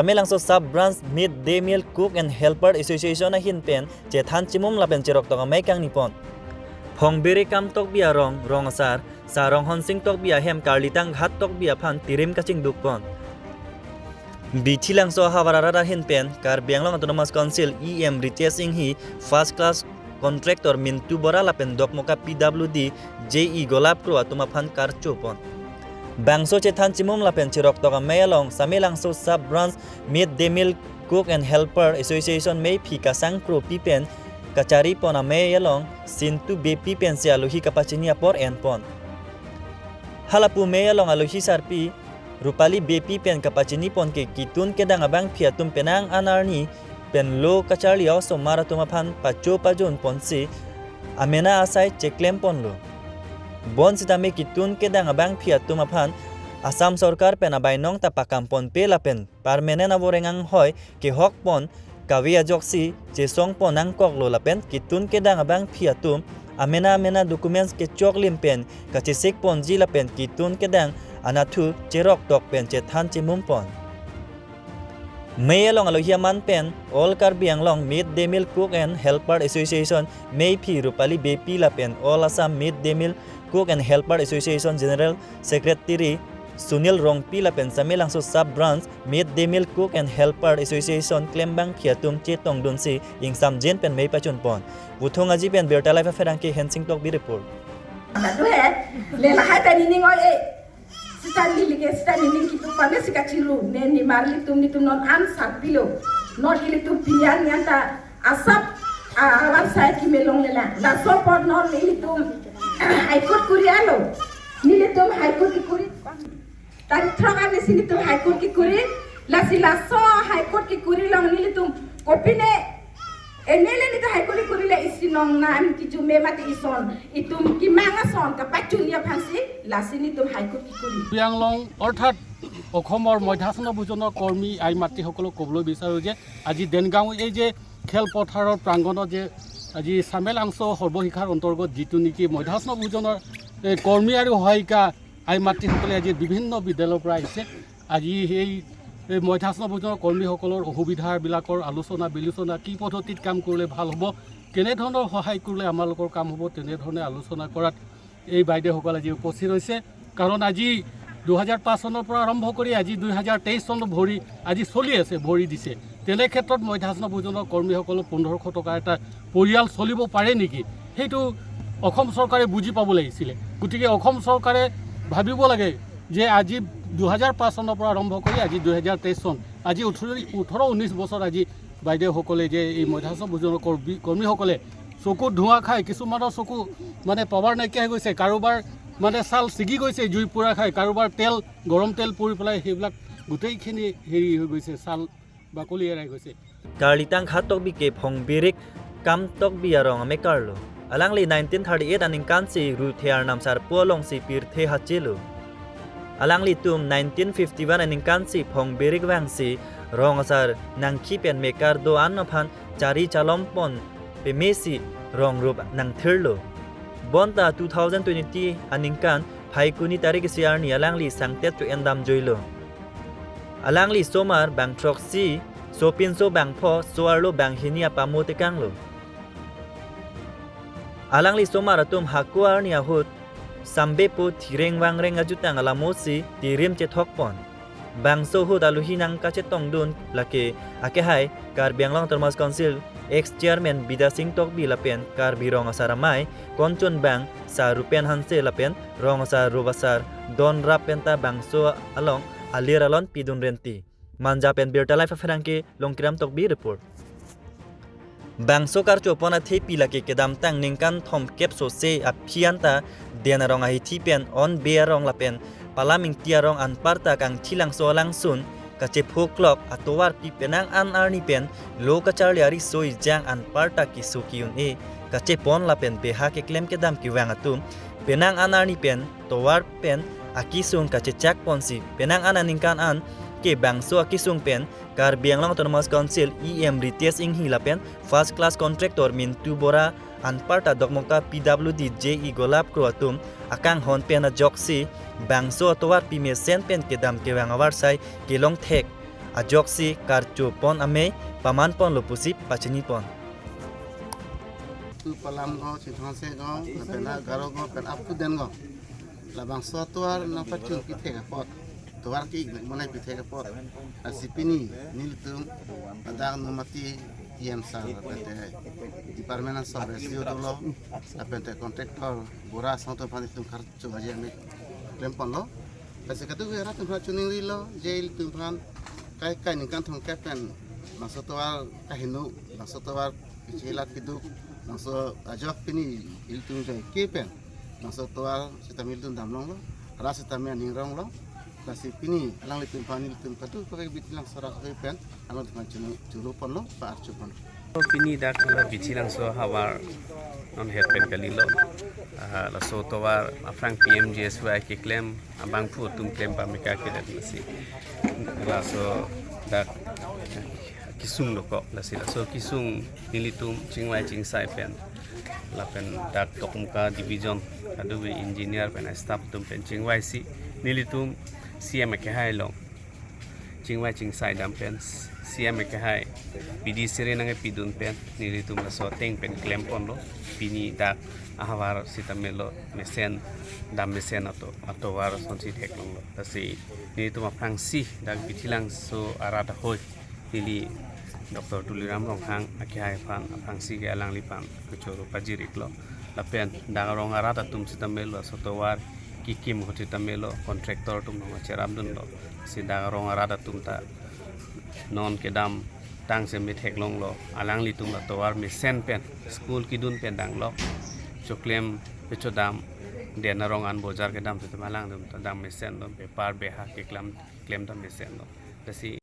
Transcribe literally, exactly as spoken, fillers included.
Samelangso Sub Branch Mid Day Meal Cook and Helper Association ahin pen chethan chimum lapen cheroktok amei kangni pon. Phongberik Kam Tokbi arong rong asar Sar Ronghon Sing Tokbi ahem Karlitang Ghat Tokbi aphan tirim kachingduk pon. Bithilangso ahavar arat ahin pen Karbi Anglong Autonomous Council E M Ritesh Enghi First Class Contractor Mintu Bora lapen Dokmoka P W D J E Golap Kro atum aphan karcho pon. Bangso chethan chimum lapen cheroktok amei along Samelangso Sub Branch Mid Day Meal Cook and Helper Association meiphi kasang kropi pen kachari pon amei along Sintu Beypi pensi alohi kapachini apor en pon. Halapu mei along alohi sarpi Rupali Beypi pen kapachini pon ke kitun kedang abangphi atum penang an arni pen lo kacharli osomar atum aphan pacho pajun ponsi amena asai cheklem ponlo. Bonsitame kitun kedang abangphi atum aphan Assam Sorkar pen abainong ta pakam ponpe lapen permanent avoreng anghoi kehok pon kave ajoksi chesong pon nangkoklo lapen kitun kedang abangphi atum amena amena documents kechoklim pen kachesik ponji lapen kitun kedang anatthu cheroktok pen chethan chimum pon. Mei along alohi aman pen All Karbi Anglong Mid Day Meal Cook and Helper Association meiphi Rupali Beypi lapen All Assam Mid Day Meal Cook and Helper Association General Secretary Sunil Rongpi lapen Samelangso Sub Branch Mid Day Meal Cook and Helper Association klembangphi atum chetongdunsi ingsamjin pen mei pachun pon. Puthong Aji pen Birta Live apherangke Hensing Tokbi report. Madu he, le lahai ta nining oi e. Sita neli ke, sita nining kitu pame sika chiru, ne nimar ilitum, nitum non an sarpilo. Non ilitum pinyan yanta asap, a, awan saya kimelong lela. Laso apot non ilitum High Court kuri alo. Nelitum High Court kikuri. Tarik throk arni si nelitum High Court kikuri. Lasi laso High Court kikuri along nelitum kopine M L A nelitum High Court kikuri le isi nong nam kijume mati ison. Itum kimang ason kapachunji aphansi lasi nelitum High Court kikuri. Karbi Anglong অৰ্থাৎ অসমৰ মধ্যাহ্ন ভোজনৰ কৰ্মী আই মাতৃসকলক ক'বলৈ বিচাৰোঁ যে আজি দেনগাঁও এই যে খেলপথাৰৰ প্ৰাংগণত যে আজি চামেলাংছ সৰ্বশিক্ষাৰ অন্তৰ্গত যিটো নেকি মধ্যাহ্ন ভোজনৰ, এ, কৰ্মী আৰু সহায়িকা আই মাতৃসকলে আজি বিভিন্ন বিদ্যালয়ৰ পৰা আহিছে। আজি সেই, এই মধ্যাহ্ন ভোজনৰ কৰ্মীসকলৰ অসুবিধাবিলাকৰ আলোচনা বিলোচনা, কি পদ্ধতিত কাম কৰিলে ভাল হ'ব, কেনেধৰণৰ সহায় কৰিলে আমালোকৰ কাম হ'ব, তেনেধৰণে আলোচনা কৰাত এই বাইদেউসকল আজি উপস্থিত হৈছে। কাৰণ আজি দুহেজাৰ পাঁচ চনৰ পৰা আৰম্ভ কৰি আজি দুহেজাৰ তেইছ চন ভৰি আজি চলি আছে, ভৰি দিছে। তেনে ক্ষেত্ৰত মধ্যাহ্ন ভোজনৰ কৰ্মীসকলৰ পোন্ধৰশ টকা এটা পৰিয়াল চলিব পাৰে নেকি, সেইটো অসম চৰকাৰে বুজি পাব লাগিছিলে। গতিকে অসম চৰকাৰে ভাবিব লাগে যে আজি দুহেজাৰ পাঁচ চনৰ পৰা আৰম্ভ কৰি আজি দুহেজাৰ তেইছ চন, আজি ওঠৰ, ওঠৰ ঊনৈছ বছৰ আজি বাইদেউসকলে যে এই মধ্যাহ্ন ভোজনৰ কৰ্মী, কৰ্মীসকলে চকুত ধোঁৱা খাই, কিছুমানৰ চকু মানে পাৱাৰ নাইকিয়া হৈ গৈছে, কাৰোবাৰ মানে ছাল ছিগি গৈছে জুই পুৰা খাই, কাৰোবাৰ তেল, গৰম তেল পৰি পেলাই সেইবিলাক গোটেইখিনি হেৰি হৈ গৈছে, ছাল বাকলি এৰাই গৈছে। Karlitang Ghat Tokbi ke Phongberik Kam Tokbi arong amekarlo. Alangli nineteen thirty-eight aningkansi Ruthe Arnam Sarpo alongsi pirthe hachelo. Alanglitum nineteen fifty-one aningkansi Phongberik vangsi rong asar nangkhi pen mekar do-an aphan chari chalom pon pemesi rong rup nangthirlo. Bonta two thousand twenty aningkan Phaikuni tarik isi arni alangli sangtet cho-en damjoilo. Alangli somar bang throksi, sopinso bang pho, so-arlo bang hini apamo tekanglo. Alangli somar atum hako arni ahut sambepo thireng vangreng ajutang alamosi tirim chethok pon. Bangso ahut alohi nangkachetongdun lake akehai Karbi Anglong Autonomous Council ex chairman Bidya Sing Tokbi lapen Karbi Rong Asar Amei Konchon Bang, Sar Rupen Hanse lapen Rong Asar Rup Asar Don Rap penta bangso along alir alon pidun renti. Manja pen Birta Live apherangke Longkiram Tokbi report. Bangso karcho pon athepi lake kedamtang ningkan thomkep sose aphi anta Den Arong ahithi pen On Bey Arong lapen Palam Ingti Arong anparta Kangthilangso alangsun kachephoklok atovarpi penang an arni pen lo kacharli ariso ejang anparta keso ke-un-e kachepon lapen beha keklem kedam kevang atum penang an arni pen tovar pen akesung kachechak ponsi penang an aningkan an ke bangso akesung pen Karbi Anglong Autonomous Council E M Ritesh Enghi lapen First Class Contractor Mintu Bora anparta Dokmoka P W D J E Golap Kro atum akanghon pen ajoksi bangso atovarpi mesen pen kedam kevang avarsai kelong thek ajoksi karcho pon amei paman ponlo pusi pachini pon. Tu Palam gaon, Chinthong Seng gaon, lapen Garo gaon, pen up to Den gaon. Labangso atovar nangpachun pithek apot, tovar ki-ik monai pithek apot, lasi pini nelitum ladak numati T M sir, lapen te department asor S D O dolo, lapen te contractor bura asong atum aphan itum karcho aji amei klem ponlo. Lasi kadokave arat atum aphan choningrilo, je ilitum aphan kai kai ningkan thomkep pen bangso atovar kaheno, bangso atovar kechelat keduk, bangso ajok pini ilitum joike pen bangso atovar sitame ilitum damlonglo, rat sitame aning ronglo. Lasi pini alanglitum aphan ilitum kadokave Bithi Langso arat pen alangtum aphan choro ponlo, pa-archo ponlo. Pini dak la Bithi Langso ahavar non het pen kalilo. Ah, laso atovar aphrang P M G S Y keklem abangphu atum klem pame kakedet lasi. Laso dak kesung dokok, lasi laso kesung nelitum chingvai chingsai pen, lapen dak Dokmoka division kadokave engineer pen staff atum pen chingvaisi nelitum C M akehai along chingvai chingsai dam pen, C M akehai P D C re nangkepidun pen nelitum laso ateng pen klem ponlo. Pini dak ahavar sitame lo mesen, dam mesen ato, atovar asonsi theklonglo. Lasi nelitum aphrangsi dak Bithi Langso arat ahoi neli Doctor Tuliram Ronghang akehai aphan aphrangsi ke alangliphan kechoro pajir-iklo. Lapen dak arong arat atum sitame lo laso atovar kekim ahut sitame lo contractor atum nangcherapdunlo. Si dak arong arat atum ta non kedamtang seme theklonglo, alanglitum la tovar mesen pen, school kedun pen danglok, choklem pechodam, Den arong an bojar kedam sitame alangtum ta dam mesenlo, bepar beha keklem, klemdam mesenlo. Lasi